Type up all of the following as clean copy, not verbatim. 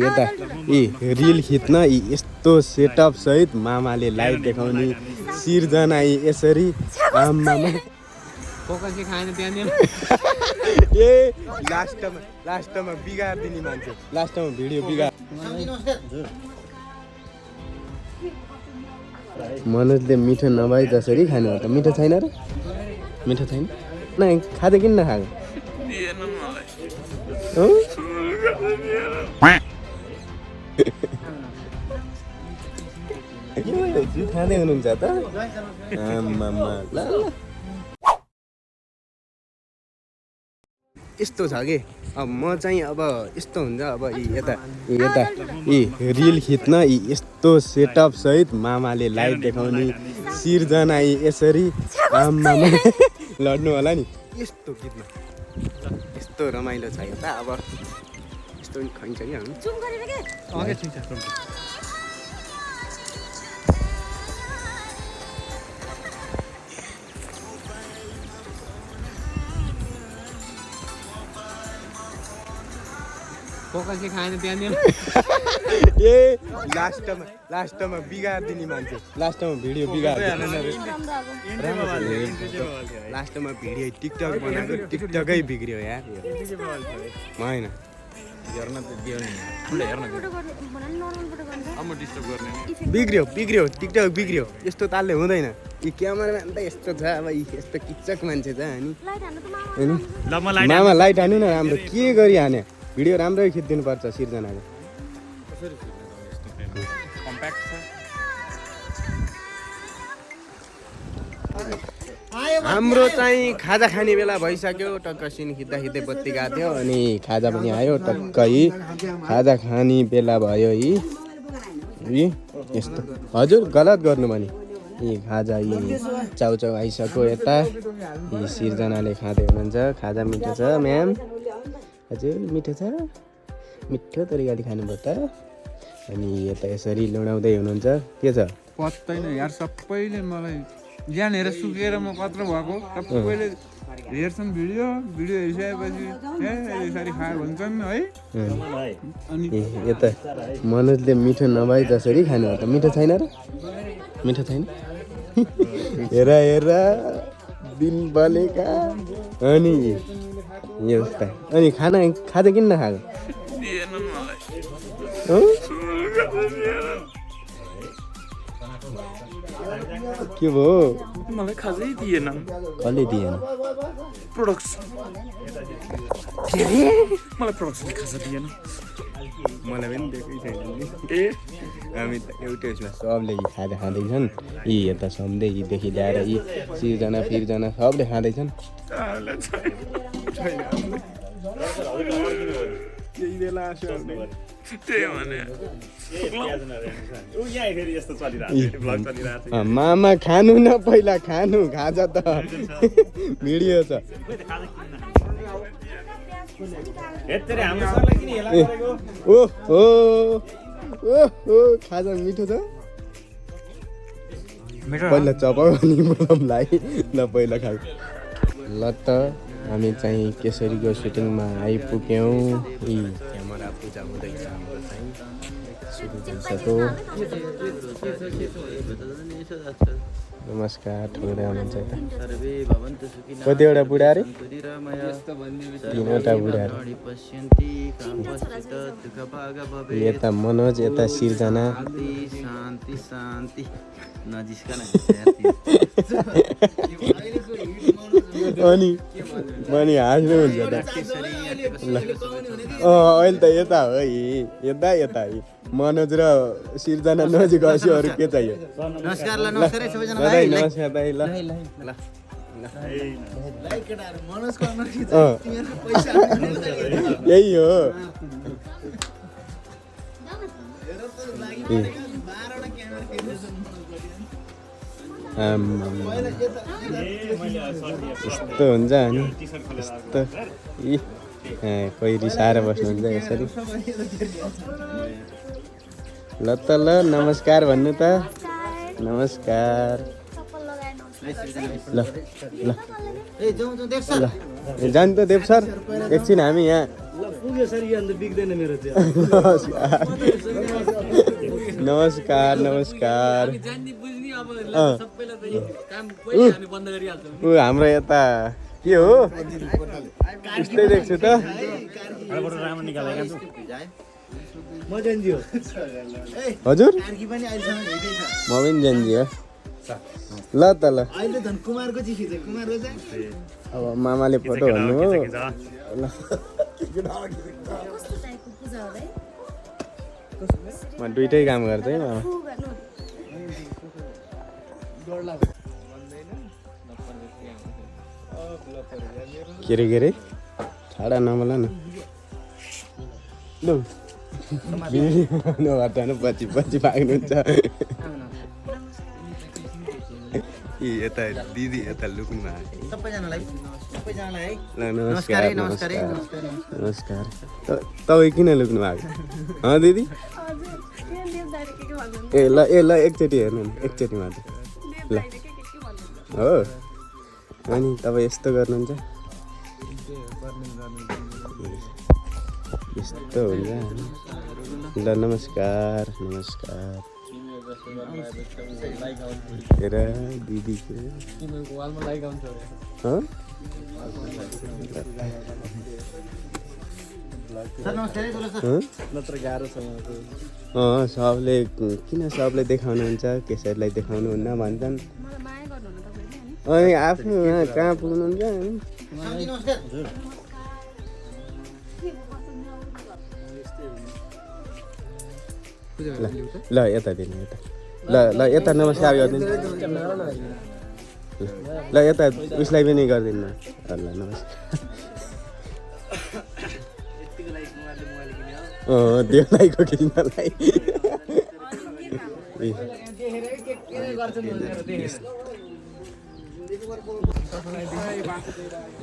यता रिल खिच्न यस्तो सेटअप सहित मामाले लाइभ देखाउने सिर्जना यसरी आमामा ए लास्टमा बिगार्दिने मान्छे लास्टमा भिडियो बिगार मनोजले मिठो नभए जसरी खानु हो त मिठो छैन र मिठो छैन न खाँदै किन नखाएको खाँदै हुनुहुन्छ त आमामा ल यस्तो छ कि अब म चाहिँ अब यस्तो हुन्छ अब यता रिल खिच्न यस्तो सेटअप सहित मामाले लाइभ देखाउने सिर्जना यसरी आमामा लड्नु होला नि यस्तो खिच्न यस्तो रमाइलो छ यता अब यस्तो पनि खाइन्छ कि हामी ए लास्टमा बिगार्दिने मान्छे लास्टमा भिडियो लास्टमा भिडियो टिकटक बनाएको टिकटकै बिग्रियो यार होइन बिग्रियो टिकटक बिग्रियो यस्तो तालले हुँदैन यी क्यामेराम्यान त यस्तो छ अब यस्तो किचक मान्छे छ अनि मामा लाइट हान्नु न राम्रो के गरी हाने भिडियो राम्रै खिचिदिनु पर्छ सिर्जनाको हाम्रो चाहिँ खाजा खाने बेला भइसक्यो टक्क सिन खिच्दै बत्ती गएको थियो अनि खाजा पनि आयो टक्कै खाजा खाने बेला भयो यी यस्तो हजुर गलत गर्नु भने यी खाजा यी चाउचाउ आइसक्यो यता यी सिर्जनाले खाँदै हुनुहुन्छ खाजा मिठो छ म्याम हजुर मिठो छ मिठो तरिकाले खानुभयो त अनि यता यसरी लुडाउँदै हुनुहुन्छ के छ पत्दैन यार सबैले मलाई यहाँनिर सुकेर म कत्रो भएको सबैले हेर्छन् भिडियो हेरिसकेपछि यसरी खायो भन्छन् है अनि यता मनोजले मिठो नभए जसरी खानु हो त मिठो छैन र मिठो छैन हेर दिल बलेका अनि यस्ता अनि खाजा किन नखाएको के भयो मलाई खाजै दिएन कसले दिएन मलाई प्रोडक्सले खाजा दिएन मलाई पनि दिएकै छैन ए हामी त एउटै उसमा सबले यी खाजा खाँदैछन् यी यता सम्झैदेखि ल्याएर यी सिर्जना फिर्जना सबले खाँदैछन् केही बेला मामा खानु न पहिला खानु खाजा त भिडियो छ ओहो खाजा मिठो छ पहिला चपाउने बोलाउँलाई ल पहिला खा ल त हामी चाहिँ केसरीको सुटिङमा आइपुग्यौँ यी क्यामेरा पूजा हुँदैछ हाम्रो चाहिँ नमस्कार ठुलो हुनुहुन्छ यता कतिवटा बुढा अरे 3वटा बुढा यता मनोज यता सिर्जना अनि हाँस्नु हुन्छ त ल अहिले त यता हो यता मनोज र सिर्जना नजिक आएपछि अरू के चाहियो नमस्कार दाइ ल यही हो यस्तो हुन्छ अनि यस्तो कोही रिसाएर बस्नुहुन्छ यसरी ल त ल नमस्कार भन्नु त नमस्कार ल ल जानु त देव सर एकछिन हामी यहाँ पुग्यो सर यो अन्त बिग्दैन मेरो चाहिँ नमस्कार नमस्कार ऊ हाम्रो यता के हो उस्तै देख्छु त म जेन्जी हो हजुर कार्की पनि अहिलेसम्म भेटै छ म पनि जेन्जी हो ल त ल अहिले झन् कुमारको चाहिँ खिच्यो कुमारको चाहिँ अब मामाले फोटो भन्नु हो ल म दुइटै काम गर्छु है मामा के रे छाडा नबोला न लु नभटानु पछि भाग्नुहुन्छ यता दिदी यता लुक्नु सबैजनालाई है ल नमस्कार नमस्कार तपाईँ किन लुक्नु भएको दिदी ए ल एकचोटि हेर्नु नि एकचोटि मात्र ल हो अनि तपाईँ यस्तो गर्नुहुन्छ यस्तो हुन्छ ल नमस्कार हेर दिदी सबले किन सबले देखाउनुहुन्छ केसरलाई देखाउनुहुन्न भन्छन् अनि आफ्नो कहाँ पुग्नुहुन्छ ल यता दिनु यता ल यता नमस्कार गरिदिनु ल यता उसलाई पनि गरिदिनु ल नमस्कार देउलाईको किन्नलाई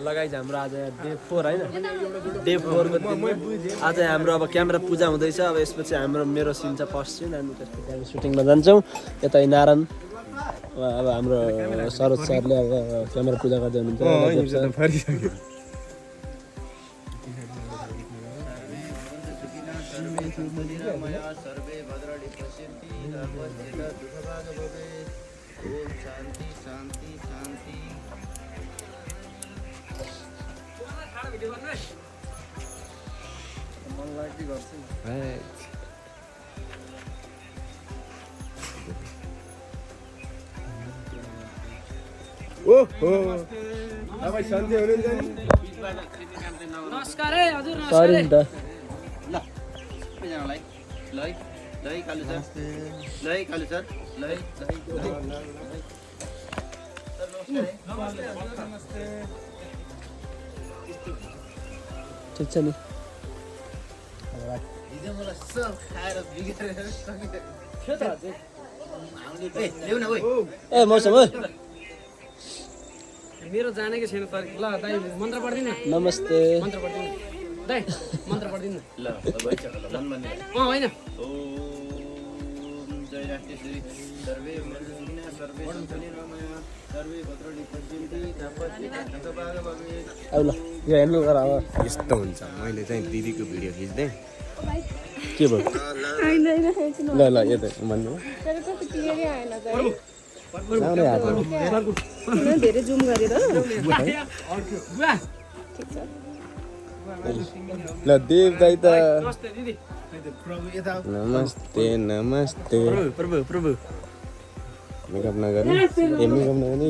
लगाइज हाम्रो आज डे 4 होइन डे 4 को दिन आज हाम्रो अब क्यामेरा पूजा हुँदैछ अब यसपछि मेरो सिन चाहिँ फर्स्ट सिन अनि त्यसपछि हामी सुटिङमा जान्छौँ यता नारायण अब हाम्रो सरोज सरले अब क्यामेरा पूजा गर्दै हुनुहुन्छ तपाईँ सन्चै हुनुहुन्छ नि नमस्कार है हजुर सरी नि त ल सबैजनालाई ल है कालु सर ल है कालु सर ल है ठिक छ नि हिजो मलाई सब खाएर बिग्रेर ल्याउ न ओइ ए मौसम मेरो जानेकै छैन तर ल दाइ मन्त्र पढ्दिन नमस्ते मन्त्र पढ्दिन दाइ मन्त्र पढ्दिन ल भइसक्यो ल मन भन्ने होइन ओम जय राष्ट्रिय सर्वे मनोरञ्जन सर्वे सन्तुलिन रमय सर्वे भद्रणी पश्यन्ति तापति ततभाग भवे अब ल यो हेर्नु गर अब यस्तो हुन्छ मैले चाहिँ दिदीको भिडियो खिच्दै के भयो ल ल यता भन्नु धेरै जुम गरेर ल देव दाइ त नमस्ते दिदी नमस्ते नमस्ते प्रभु मेकअप नगर्ने मेकअप नगर्ने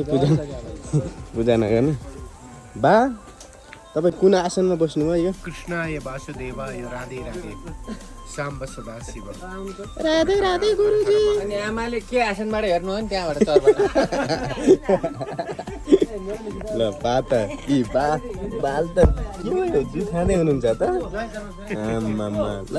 पूजा नगर्ने बा तपाईँ कुन आसनमा बस्नुभयो कृष्णाय वासुदेवाय राधे राधे साम्ब सदा शिव राधे राधे गुरुजी अनि आमाले के आसनबाट हेर्नु हो नि त्यहाँबाट चर्बाट ल बा त बाल त के भयो जुन खाँदै हुनुहुन्छ त आमामा ल